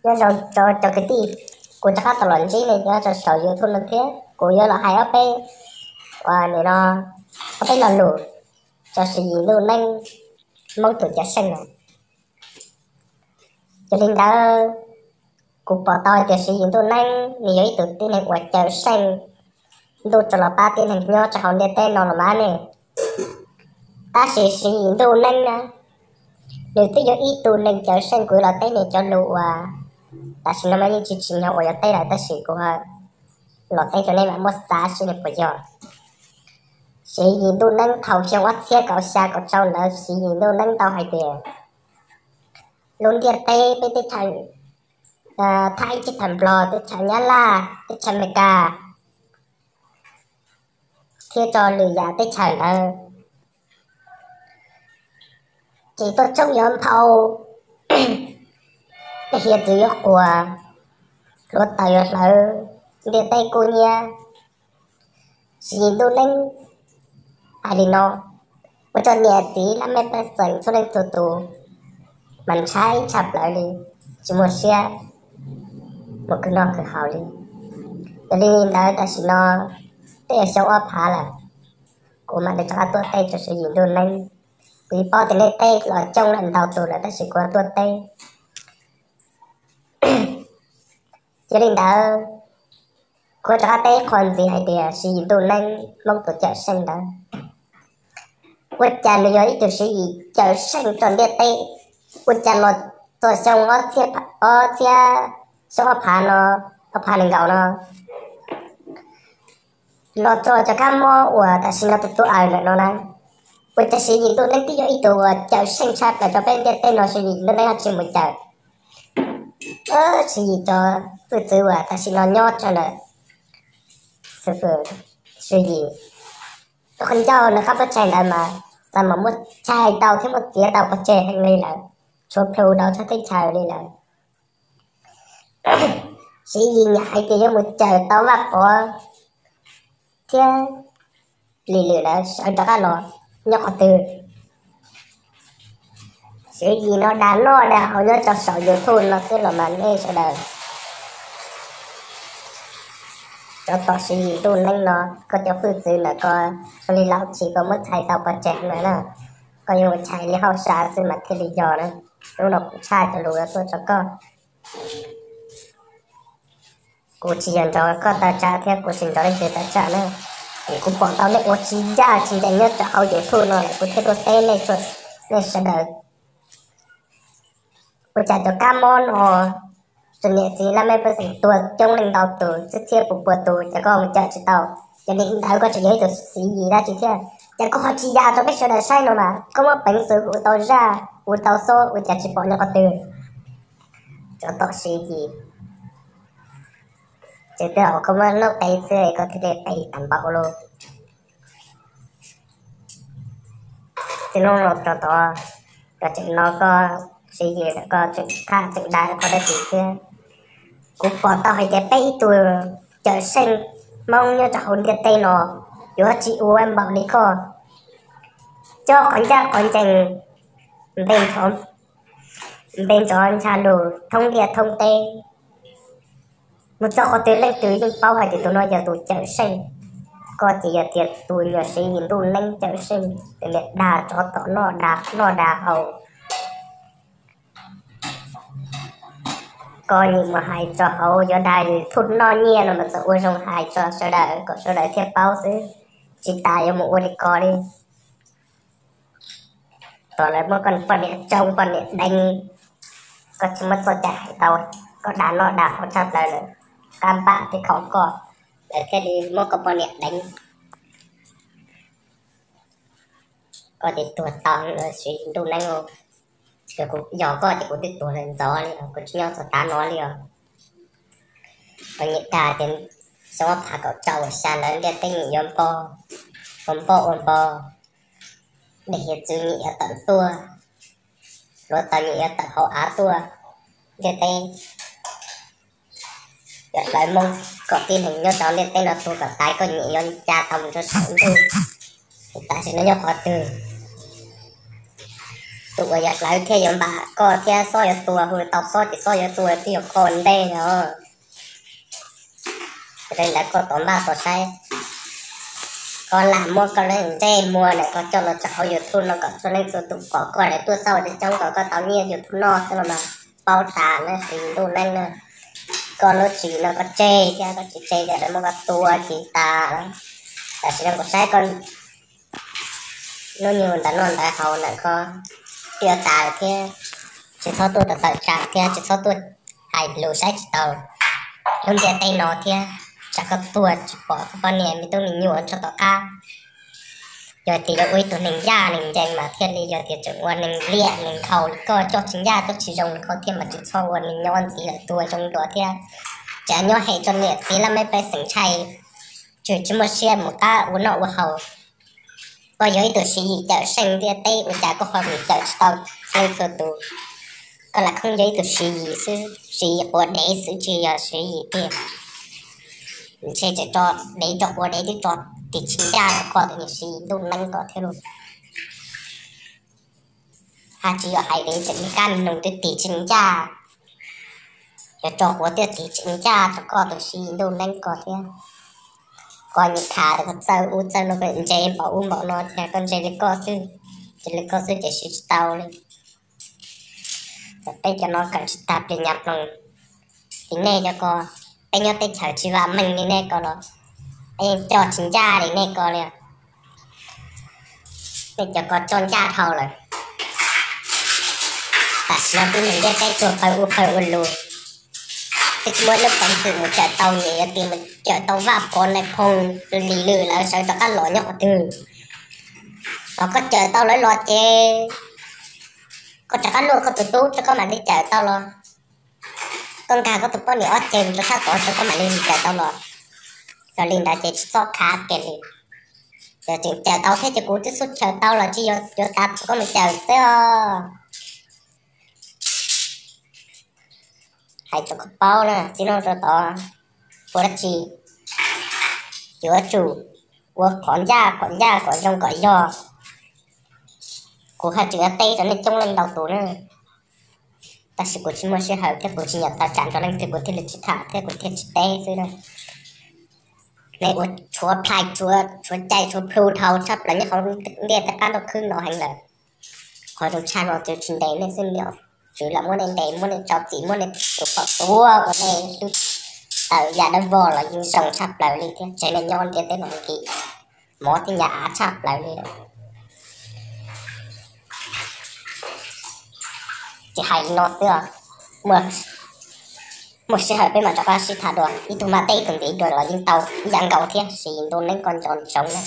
Nyob zoo rau cov kwv tij, kuv rov qab tau los ntsib nej nyob rau saum YouTube no thiab kuv yuav los hais ob peb, uas nim no ob peb lo lus rau Siv Yis Ntuj Neeb, Hmoob tus cawm seej na. Yog li ntawd, kuv pom tau hais tias Siv Yis Ntuj Neeb nws yog ib tug tib neeg uas cawm seej ntuj tso los pab tib neeg nyob rau hauv ntiaj teb no los mas ne. Tab sis Siv Yis Ntuj Neeb na, nws twb yog ib tug neeg cawm seej, kuv los teb nws cov lus uas tam sim no mas yeej tsis tsim nyog uas yuav teb lawm, tab sis kuv los teb rau nej mam muab xav seb nws puas yog. Siv Yis Ntuj Neeb thaum xyoo ob txhiab kaum xya kaum rau ntawd Siv Yis Ntuj Neeb tau hais tias lub ntiaj teb peb teb chaws Thaib, teb chaws Nplog, teb chaws Nyab Laj, teb chaws Amelikas thiab tso lwm yam teb chaws ntawd ces tuaj tsoob yuav nphau, tej hiav txwv yuav quas, hluav taws yuav hlawv, ntiaj teb kub hnyiab. Siv Yis Ntuj Neeb hais li no, ua rau niam txiv laj mej pej xeem txhua leej txhua tus mas ntshai tshaj plaws li, tsis muaj siab mus khwv noj khwv haus li. Yog li ntawd tam sim no twb yog xyoo ob phav lawm, kuv mam li rov qab tuaj teb rau Siv Yis Ntuj Neeb. Kuv yeej paub tias nej teb los coob lawm ntau tus lawm tab sis kuv tuaj teb. Yog li ntawd, kuv rov qab teb qhov ntxiv hais tias Siv Yis Ntuj Neeb, Hmoob tus cawm seej ntawd, ua cas nws yog ib tug Siv Yis cawm seej rau ntiaj teb, ua cas los txog xyoo ob txhiab, ob txhiab, xyoo ob phav no, ob phav nees nkaum no los txog cov kab mob uas tam sim no tus tub aws ntawm no na, ua cas Siv Yis Ntuj Neeb twb yog ib tug uas cawm seej tshaj plaws rau peb ntiaj teb no Siv Yis Ntuj Neeb ho tsis mus cawm? Siv Yis cov hwj txwv uas tam sim no nyob rau ntawm Siv Yis, tus qhov ncauj nws qab pob tsaig ntawd mas xav mas muab tshais tau thiab muab txiav tau pov tseg heev li lawm, tshuav plhu rau txhua teb chaws li lawm. Siv Yis nyiam hais tias yuav mus cawm tau Vaj Pov thiab Lis Lwm lawv sawv rov qab los nyob qhov twg? Siv Yis no dag noj dag haus nyob rau saum YouTube no xwb los mas nej sawv daws, tsov tom Siv Yis Ntuj Neeb no, koj cov hwj txwv ntawm ko zoo li laus tshis koj muab txhais tau pov tseg lawm na, koj yuav mus tshais li hauj sam xwb mas thiaj li yog na. Hnub no kuv tshaj cov lus no tuaj rau koj. Kuv tsis yog nrog koj tawm tsam thiab kuv tsis nrog leej twg tawm tsam na. Kuv pom tau nej ua tsis ncaj tsis ncees nyob rau hauv YouTube no lawm kuv thiaj tuaj teb nej, nej sawv daws. Ua cas cov kab mob no txom nyem txiv laj mej pej xeem tuag coob leej ntau tus txhiab txhiab pua pua tus ces koj mus cawm tsis tau. Ces li ntawd koj tseem yog ib tug Siv Yis dab tsi thiab? Ces koj ho tsis ya rau peb sawv daws saib no mas koj muab peev xwm ua tau zaj ua tau xob ua cas tsis pom nyob qhov twg? Tsov tom Siv Yis, ces twb hais koj muab noob qes xwb koj thiaj li qes tag npaum lauj. Txij hnub no rau tod, koj tseem no koj Siv Yis, koj tseem thaj tseem dag qhov dab tsi thiab? Kuv pom tau hais tias peb ib tug cawm seej Hmoob nyob rau hauv ntiaj teb no yuav tsis ua npaum li koj. Coj qhov ncaj qhov ncees, npe ntsov ncha lus thoob ntiaj thoob teb, mus txog qhov twg leej twg yeej paub hais tias tus no yog tus cawm seej. Koj ces yog tias tus nyuam Siv Yis Ntuj Neeb cawm seej, tus niag dag tsov tom noj dag noj dag haus. Koj nyiam mus hais rau hauv yuav dag YouTube noj nyiaj no mas txawm ua zoo hais rau sawv daws kom sawv daws thiaj paub xwb, tsis tas yuav mus ua li ko li. Thaum lawv muab koj poj niam tsoo poj niam deev, koj tsis muab txoj cai hais tau, koj dag noj dag haus tshaj plaws lawm, qab npam thiab khov koj, lawv thiaj li muab koj poj niam deev. Koj ces tuag tau Siv Yis Ntuj Neeb. Kuv yog koj ces kuv twb tuag ntxov li os, kuv tsis nyob txog tav no li os. Koj nyiam dag tias xyoo ob phav kaum rau xya ntawd ntiaj teb nyias yuav npo, ua npoj ua npo, dej hiav txwv nyias yuav tawm tuaj, hluav taws nyias yuav tawm hauv av tuaj, ntiaj teb yuav hlawv Hmoob kom tib neeg nyob rau ntiaj teb no tuag kom taiv, koj nyiam yuav nca tau mus rau saum ntuj. Tam sim no nyob qhov twg? Tus uas yog hlawv thiaj yuav npam koj thiab xob yuav tua, hu tau xob ces xob yuav tua twb yuav kho ntej os. Li ntawd koj tau npaj tau saib, koj lam muab koj lub ntsej muag ntawm koj coj los tso hauv YouTube no kom txhua leej txhua tus pom koj, lawv tuaj xauj coob kom koj tau nyiaj YouTube noj xwb los mas paub tas na, siv ntuj neeb na. Koj lub tsis no koj tseg thiab, koj tsis tseg ces lawv muab koj tua tiv tas. Tam sim no kuv saib koj hnub nyoog ntawm noj ntawm haus ntawm koj twb yuav tas thiab. Tsis txhob tuaj tawm tawm tsam thiab tsis txhob tuaj hais lus saib tsis taus lub ntiaj teb no thiab. Tsam koj tuag tsis pom koj poj niam me tub me nyuam rau tom qab. Yog tias yuav ua ib tug neeg ncaj neeg ncees mas thiaj li, yog tias tseem ua neeg liam neeg nkhaus li koj, coj tsis ncaj coj tsis zoo li koj thiab mas tsis txhob ua neeg nyob ntxiv lawm, tuag zoo dua thiab. Tsam nyob hem rau niam txiv laj mej pej xeem ntshai, tseem tsis muaj siab mus qab ua noj ua haus. Koj yog ib tug Siv Yis cawm seej ntiaj teb ua cas koj ho mus cawm tsis tau leej txhua tus? Koj lam khoom yog ib tug Siv Yis xwb, Siv Yis quav dev xwb tsis yog Siv Yis tiag. Ntshe tseem tso dev tso quav dev twb tso tig tsis ncaj rau koj tus niam Siv Yis ntuj neeb ko thiab lauj. Haj tsis yog hais dev tseem me kab me noog twb tig tsis ncaj, yog tso quav twb tig tsis ncaj rau koj tus Siv Yis ntuj neeb ko thiab. Koj nyiam tham koj txawj ub txawj no, koj ntse npaum ub npaum no ces koj ntse li koj xwb, ntse li koj xwb ces siv tsis tau li. Peb cov no kawm tsis tag pliag nyas ploog li nej cov ko, peb nyob teb chaws tsis vam meej li nej ko los, peb yeej coj tsis ncaj li nej ko li. Nej cov ko coj ncaj dhau lawm. Tam sim no tib neeg ntiaj teb tuag pawg ub pawg ua lus, twb tsis muaj lub peev xwm mus cawm tau, nyiam yog tias mus cawm tau Vaj Pov Nais Phoo Lis Lwm lawv sawv rov qab los nyob qhov twg. Los koj cawm tau lawv los ces koj rov qab luaj koj tus tub rau koj mam li cawm tau los, koj nkag koj tus poj niam ob ceg rau sab tod rau koj mam li cawm tau los. Yog li ntawd ces tsis txhob khav kiag li. Yog tseem cawm tau thiab ces kuv twb xub cawm tau los tsis yog yuav tav txog koj mus cawm xwb os. Hais rau koj paub na, txij no rau tod ua dab tsi yuav tsum ua kom ncaj kom ncaj kom zoo kom yog. Kuv haj tseem yuav teb rau nej coob leej ntau tus na, tab sis kuv tsis muaj sij hawm thiab kuv tsis nyiam tawm tsam rau leej twg kuv thiaj li tsis tham thiab kuv thiaj tsis teb xwb na. Nej ua tshuav plhais tshuav cai tshuav plhu dhau tshaj plaws nyob hauv ntiaj teb qab ntuj khwb no heev lawm. Qhov zoo tshaj no txwv tsis ntes nej xwb, niam tswv lam muab nej ntes, muab nej tso txim, muab nej tus pom tuag ua nej lub tawm yam dawb vog los yeej zoo tshaj plaws li thiab. Tseg nej nyob ntiaj teb no nkim mov thiab nyab av tshaj plaws li. Tsis hais li no xwb, muaj sij hawm peb mam rov qab sib tham dua, ib tug mas teb ib tug ntiv dua los yeej tau ib yam nkaus thiab. Siv Yis ntuj neeb koj nco ntsoov na.